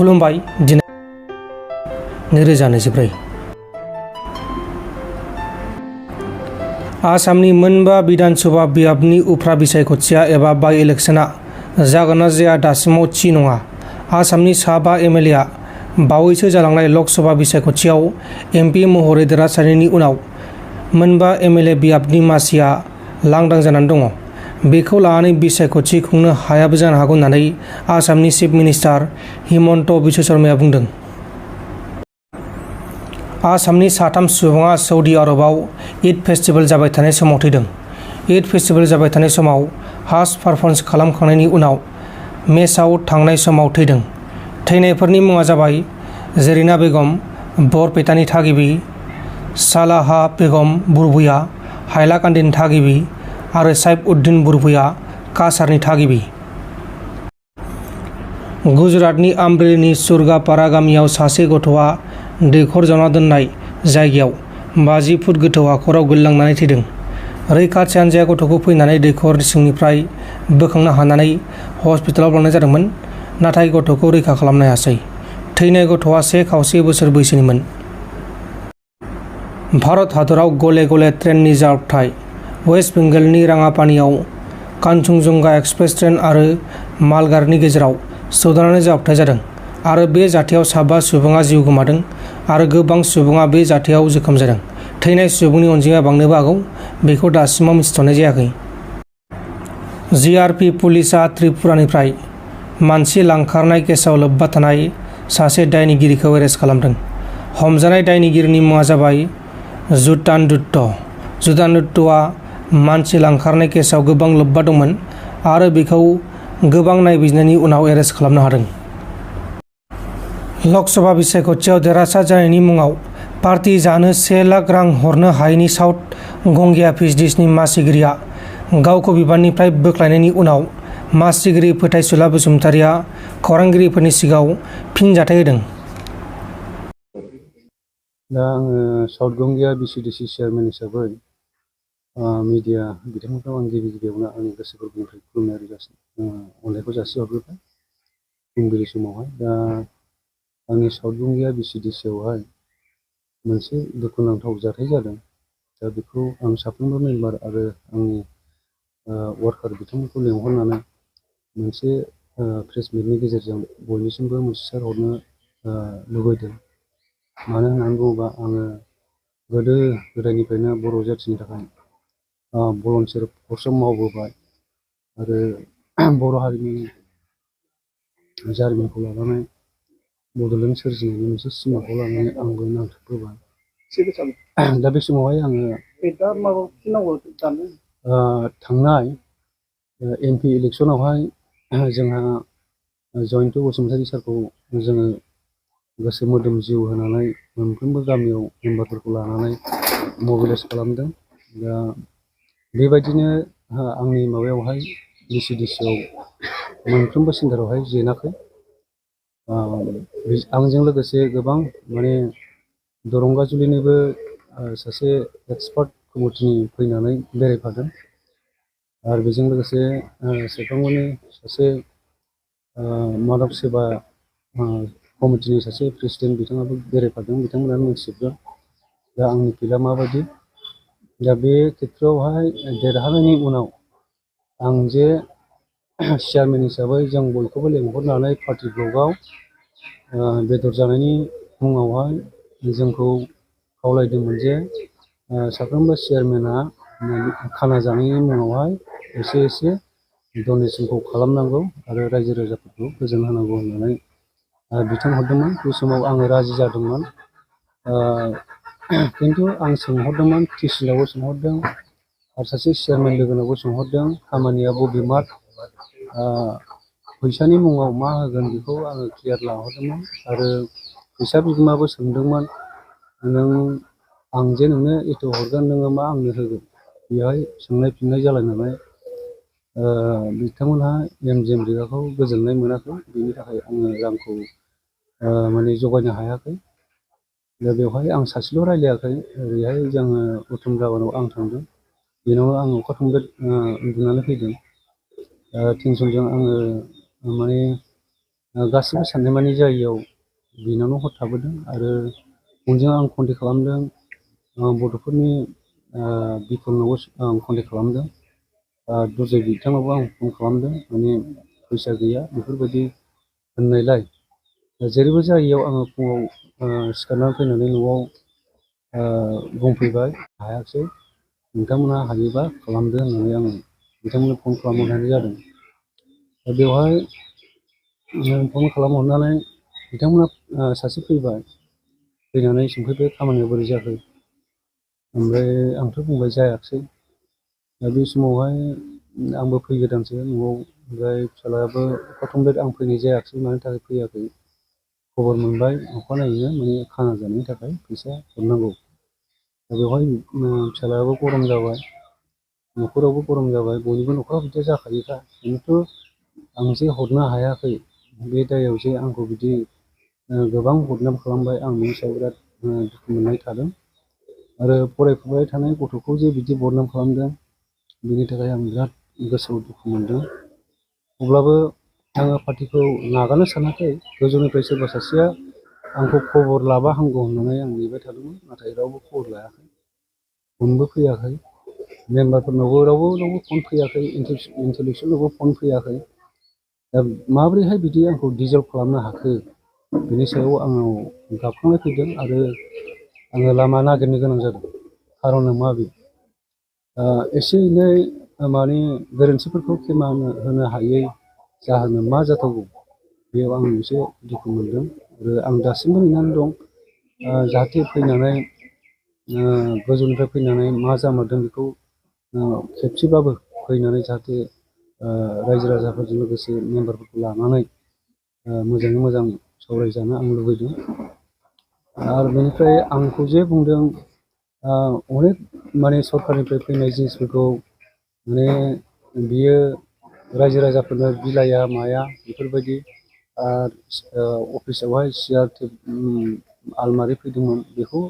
खुलुमबाय दिनै 2024 आसामनि मोनबा विधानसभा बियाबनि उफ्रा बिसायख'थिया एबा बाइ इलेक्शना जागोन ना जाया दासिमाव थि नङा। आसामनि सा 5 एमएलएआ बावैसो जालांनाय लकसभा बिसायख'थियाव एमपि महरै देरहासारनायनि उनाव मोनबा एमएलए बियाबनि मासिया लांदां जानानै दङ। बेखौ लानानै बिसायख'थि खुंनो हायाबो जानो हागौ होननानै आसामनि चिफ मिनिस्टार हिमन्त बिश्व शर्माया बुंदों। आसामनि साथाम सुबुङा सौदि आरबआव ईद फेस्टिवल जाबाय थानाय समाव थैदों। ईद फेस्टिवल जाबाय थानाय समाव हाज पारफर्म खालामखांनायनि उनाव मेचआव थांनाय समाव थैदों। थैनायफोरनि मुङा जाबाय जेरिना बेगम बरपेटानि थागिबि, सालाहा बेगम बुरबुया हाइलाकान्दिनि थागिबि आरो साइफ उद्दिन बुरबुया काछारनि थागिबि। गुजरातनि आमरेलीनि सुरगापारा गामियाव सासे गथ'आ दैखर जावना दोननाय जायगायाव 50 फुट गोथौ हाखराव गोलैलांनानै थैदों। रैखाथि हान्जाया गथ'खौ फैनानै दैखर सिंनिफ्राय बोखांनो हानानै हस्पिटालाव लांनाय जादोंमोन, नाथाय गथ'खौ रैखा खालामनो हायासै। थैनाय गथ'आ 1.5 बोसोर बैसोनिमोन। भारत हादराव गले गले ट्रेननि जाब्रबथाय। वेस्ट बेंगलनि राङापानियाव कान्चनजंगा एक्सप्रेस ट्रेन आरो मालगारिनि गेजेराव सौदावनानै जाब्रबथाय जादों आरो बे जाथायाव 5 सुबुङा जिउ गोमादों आरो गोबां सुबुङा बे जाथायाव जोखोम जादों। थैनाय सुबुंनि अनजिमाया बांनोबो हागौ, बेखौ दासिमाव मिथिथ'नाय जायाखै। जिआरपि पुलिसआ त्रिपुरानिफ्राय मानसि लांखारनाय केसआव लोब्बा थानाय सासे दायनिगिरिखौ एरेस्ट खालामदों। हमजानाय दायनिगिरिनि मुङा जाबाय जुटान दुत्त। जुटान दुत्तआ मानसि लांखारनाय केसआव गोबां लोब्बा दंमोन आरो बेखौ गोबां नायबिजिरनायनि उनाव एरेस्ट खालामनो हादों। लकसभा बिसायख'थियाव देरहासार जानायनि मुङाव पार्टी जानो 1 लाख रां हरनो हायैनि साउथ गंगेया पिएचडिनि मासिगिरिया गावखौ बिबाननिफ्राय बोख्लायनायनि उनाव मासिगिरि फोथायसुला बसुमतारिया खौरांगिरिफोरनि सिगाङाव फिनजाथाय होदों। दा आङो साउथ गंगेया बिसिडिसि चेयारमेन हिसाबै मिडिया बिथांमोनखौ आं गिबियावनो आंनि गोसो गोरबोनिफ्राय खुलुमनाय अननायखौ जासिहरग्रोबाय फुंबिलि समावहाय। दा आंनि साउथ गंगेया बिसिडिसियावहाय मोनसे दुखुनांथाव जाथाय जादों। दा बेखौ आं साफ्रोमबो मेम्बार आरो आंनि वार्कार बिथांमोनखौ लेंहरनानै मोनसे प्रेस मिटनि गेजेरजों बयनिसिमबो मिथिसारहरनो लुबैदों। मानो होननानै बुङोबा आङो गोदो गोदायनिफ्रायनो बर' जाथिनि थाखाय भलन्टियार फर्सआव मावबोबाय आरो बर' हारिनि जारिमिनखौ लानानै बड'लेण्ड सोरजिनायनि मोनसे सिमाखौ लानानै आंबो नांथाबबोबाय। दा बे समावहाय आङो थांनाय एमपि इलेक्सनावहाय जोंहा जयन्त बसुमतारी सारखौ जोङो गोसो मोदोम जिउ होनानै मोनफ्रोमबो गामियाव मेम्बारफोरखौ लानानै मबिलाइज खालामदों। दा बेबायदिनो आंनि माबायावहाय बिसिडिसियाव मोनफ्रोमबो सेन्टारावहाय जेनाखै। आंजों लोगोसे गोबां माने दरंगाजुलिनिबो सासे एक्सपार्ट कमिटिनि फैनानै बेरायफादों आरो बेजों लोगोसे सेरफांगुरिनि सासे माधब सेबा कमिटिनि सासे प्रेसिडेन्ट बिथाङाबो बेरायफादों। बिथांमोनानो मिथिजोबगोन दा आंनि फिल्डआ माबायदि। दा बे खेथ्रआवहाय देरहानायनि उनाव आं जे चेयारमेन हिसाबै जों बयखौबो लेंहरनानै पार्टि ब्लकआव बेदर जानायनि मुङावहाय जोंखौ खावलायदोंमोन जे साफ्रोमबो चेयारमेना खाना जानायनि मुङावहाय एसे डनेसनखौ खालामनांगौ आरो रायजो राजाफोरखौ गोजोन होनांगौ होननानै बिथोन हरदोंमोन। बे समाव आङो राजि जादोंमोन, खिन्थु आं सोंहरदोंमोन टिसिलावबो सोंहरदों आरो सासे चेयारमेन लोगोनावबो सोंहरदों खामानिया बबे मार्क फैसानि मुङाव मा होगोन बेखौ आङो क्लियार लाहरदोंमोन आरो फैसा बिगोमाबो सोंदोंमोन आं जे नोंनो एथ' हरगोन नोङो मा आंनो होगोन। बेहाय सोंनाय फिननाय जालायनानै बिथांमोनहा एमजिएम रिगाखौ गोजोननाय मोनाखै। बेनि थाखाय आङो रांखौ माने जगायनो हायाखै। दा बेवहाय आं सासेल' रायलायाखै, ओरैहाय जोङो उथुम दाबानाव आं थांदों, बेनावनो आं अखा थंब्लेट उन्दुनानै फैदों। टेनसनजों आङो माने गासिबो साननायमानि जायैयाव बिनानाव हर थाबोदों आरो फनजों आं कन्टेक्ट खालामदों, बड'फोरनि बिफननावबो आं कन्टेक्ट खालामदों, दुर्जय बिथांनावबो आं फन खालामदों, माने फैसा गैया बेफोरबायदि होननायलाय जेरैबो जायैयाव आङो फुङाव सिखारनानै फैनानै न'आव बुंफैबाय हायाखिसै, नोंथांमोनहा हायोबा खालामदो होननानै आङो बिथांमोननो फन खालामहरनाय जादों। दा बेवहाय फन खालामहरनानै बिथांमोना सासे फैबाय, फैनानै सोंफैबाय खामानिया बोरै जाखो, ओमफ्राय आंथ' बुंबाय जायाखिसै। दा बे समावहाय आंबो फैगोदानसो न'आव, ओमफ्राय फिसाज्लायाबो प्रथम आं फैनाय जायाखिसै, मानि थाखाय फैयाखै खबर मोनबाय अखानायैनो माने खाना जानायनि थाखाय फैसा हरनांगौ। दा बेवहाय फिसाज्लायाबो गरम जाबाय, न'खरावबो गरम जाबाय, बयनिबो न'खराव बिदि जाखायोखा, खिन्थु आं जे हरनो हायाखै बे दायाव जे आंखौ बिदि गोबां बदनाम खालामबाय, आं बिनि सायाव बिराद दुखु मोननाय थादों। आरो फरायफुबाय थानाय गथ'खौ जे बिदि बदनाम खालामदों, बिनि थाखाय आं बिराद गोसोआव दुखु मोनदों। अब्लाबो आङो पार्टिखौ नागारनो सानाखै, गोजौनिफ्राय सोरबा सासेया आंखौ खबर लाबा हामगौ होननानै आं नेबाय थादोंमोन, नाथाय रावबो खबर लायाखै, फनबो फैयाखै, मेम्बारफोरनावबो रावबो फन फैयाखै, इन्टेलेक्सुवेलनावबो फन फैयाखै। दा माबोरैहाय बिदि आंखौ डिजार्भ खालामनो हाखो, बिनि सायाव आंनाव गाबखांनाय फैदों आरो आङो लामा नागिरनो गोनां जादों। खार'ना मा बे एसे एनै माने गोरोन्थिफोरखौ खेमा होनो हायै जाहोना मा जाथावगौ, बेयाव आं एसे दुखु मोनदों आरो आं दासिमबो नेनानै दं, जाहाथे फैनानै गोजौनिफ्राय फैनानै मा जामारदों बेखौ खेबसेबाबो फैनानै जाहाथे रायजो राजाफोरजों लोगोसे मेम्बारफोरखौ लानानै मोजाङै मोजां सावरायजानो आं लुबैदों। आरो बेनिफ्राय आंखौ जे बुंदों अनेक माने सरकारनिफ्राय फैनाय जिनिसफोरखौ माने बियो रायजो राजाफोरनो बिलाया माया बेफोरबायदि, अफिसावहाय सियार आलमारि फैदोंमोन, बेखौ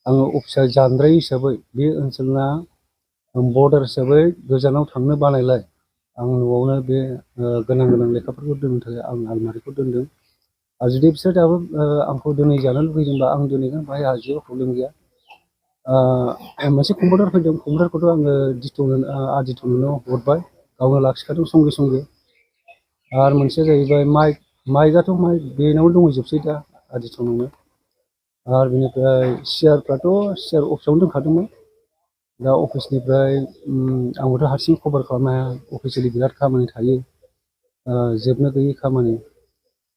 आङो अफिसार जानद्राय हिसाबै बे ओनसोलना बर्डार हिसाबै गोजानाव थांनो बानायलाय आं न'आवनो बे गोनां गोनां लेखाफोरखौ दोननो थाखाय आं आलमारिखौ दोनदों। आरो जुदि बिसोर दाबो आंखौ दिनै जानो लुगैदोंबा आं दोनैगोन, बाहाय आंहा जेबो प्रब्लेम गैया। मोनसे कम्पिउटार फैदों, कम्पिउटारखौथ' आङो आदित्यनो हरबाय, गावनो लाखिखादों संगे संगे। आरो मोनसेया जाहैबाय माइकआथ' बेनावनो दंजोबसै दा आदित्यनावनो। आरो बेनिफ्राय सियारफ्राथ' सियार अफिसावनो दोनखादोंमोन। दा अफिसनिफ्राय आंबोथ' हारसिं कभार खालामनो हाया, अफिसियेलि बिराद खामानि थायो, जोबनो गैयै खामानि।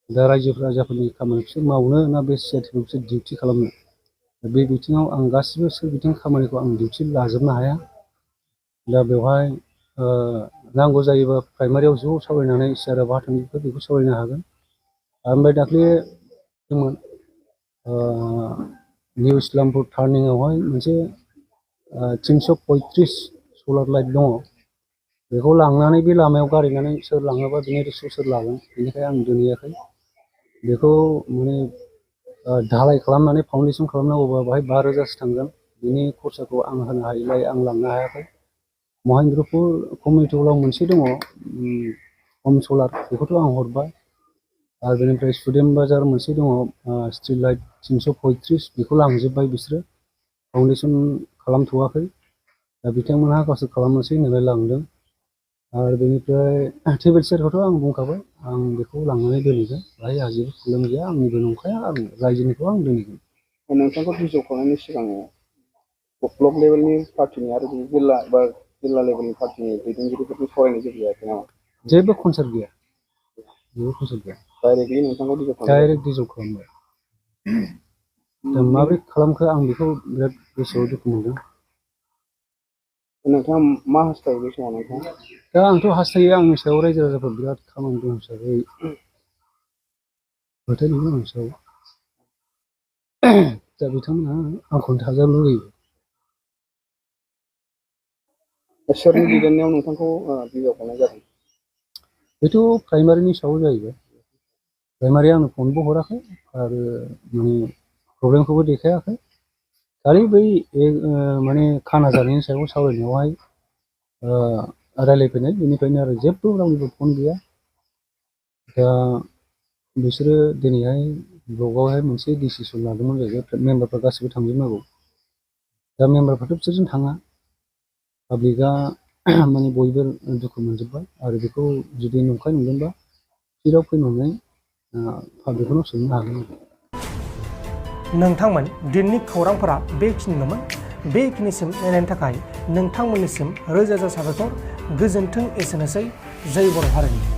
दा रायजो राजाफोरनि खामानिखौसो मावनो ना बे सिआरटिखौ बिसोर डिउटि खालामनो, बे बिथिङाव आं गासिबो सोरबिथिं खामानिखौ आं डिउटि लाजोबनो हाया। दा बेवहाय नांगौ जायोबा प्राइमारियाव ज' सावरायनानै सिआरआ बहा थांजोबखो बेखौ सावरायनो हागोन। ओमफ्राय दाख्लै दंमोन निउ इस्लामपुर टार्निंआवहाय मोनसे 335 सलार लाइट दङ, बेखौ लांनानै बे लामायाव गारहैनानै सोर लाङोबा बिनि रिक्सखौ सोर लागोन, बेनिखाय आं दोनहैयाखै। बेखौ माने धालाय खालामनानै फाउन्डेसन खालामनांगौबा बाहाय 5,000सो थांगोन, बिनि खरसाखौ आं होनो हायिलाय आं लांनो हायाखै। महेन्द्रपुर कमिउनिटि हलाव मोनसे दङ हम सलार, बेखौथ' आं हरबाय। आरो बेनिफ्राय स्टुडेन्ट बाजार मोनसे दङ स्ट्रिट लाइट 335, बेखौ लांजोब्बाय बिसोरो, फाउन्डेसन खालामथ'वाखै। दा बिथांमोनहा गावसोर खालामनोसै होननानै लांदों। आरो बेनिफ्राय टेबोल चेयारखौथ' आं बुंखाबाय, आं बेखौ लांनानै दोनहैगोन, बाहाय आंहा जेबो प्रब्लेम गैया, आंनिबो नंखाया, आं रायजोनिखौ आं दोनहैगोन। नोंथांखौ बिजौखांनायनि सिगां ब्लक लेभेलनि पार्टिनि आरो जिल्ला बा जिल्ला लेभेलनि पार्टिनि दैदेनगिरिफोरजों सावरायनाय जेबो जायाखै नामा? जेबो कनसार्ट गैया, जेबो कनसार्ट गैया, डाइरेक्टलि नोंथांखौ डाइरेक्ट डिजल्भ खालामबाय। दा माबोरै खालामखो आं बेखौ बिराद गोसोआव दुखु मोनदों। नोंथाङा मा हास्थायो बे समाव नोंथाङा? दा आंथ' हास्थायो आंनि सायाव रायजो राजाफोर बिराद खामानि दं हिसाबै फोथायनायनि आं सायाव दा बिथांमोनहा आंखौनो थाजानो लुगैयो। सोरनि दैदेननायाव नोंथांखौ बिजावखांनाय जादों? बेथ' प्राइमारिनि सायाव जाहैबाय। प्राइमारिया आंनो फनबो हराखै आरो माने प्रब्लेमखौबो देखायाखै, खालि बै माने खाना जानायनि सायाव सावरायनायावहाय रायज्लायफैनाय, बेनिफ्रायनो आरो जेबो रावनिबो फन गैया। दा बिसोरो दिनैहाय ब्लकआवहाय मोनसे डिसिसन लादोंमोन जाहैबाय मेम्बारफ्रा गासिबो थांजोबनांगौ। दा मेम्बारफ्राथ' बिसोरजों थाङा। पाब्लिकआ माने बयबो दुखु मोनजोब्बाय आरो बेखौ जुदि नंखाय नंदोंबा फिल्डआव फैनानै पाब्लिकखौनो सोंनो हागोन। नोंथांमोन दिननि खौरांफोरा बेखिनिल'मोन। बेखिनिसिम नायनायनि थाखाय नोंथांमोननिसिम रोजा रोजा साबायखर। गोजोन्थों। एसेनोसै। जय बर' हारिनि।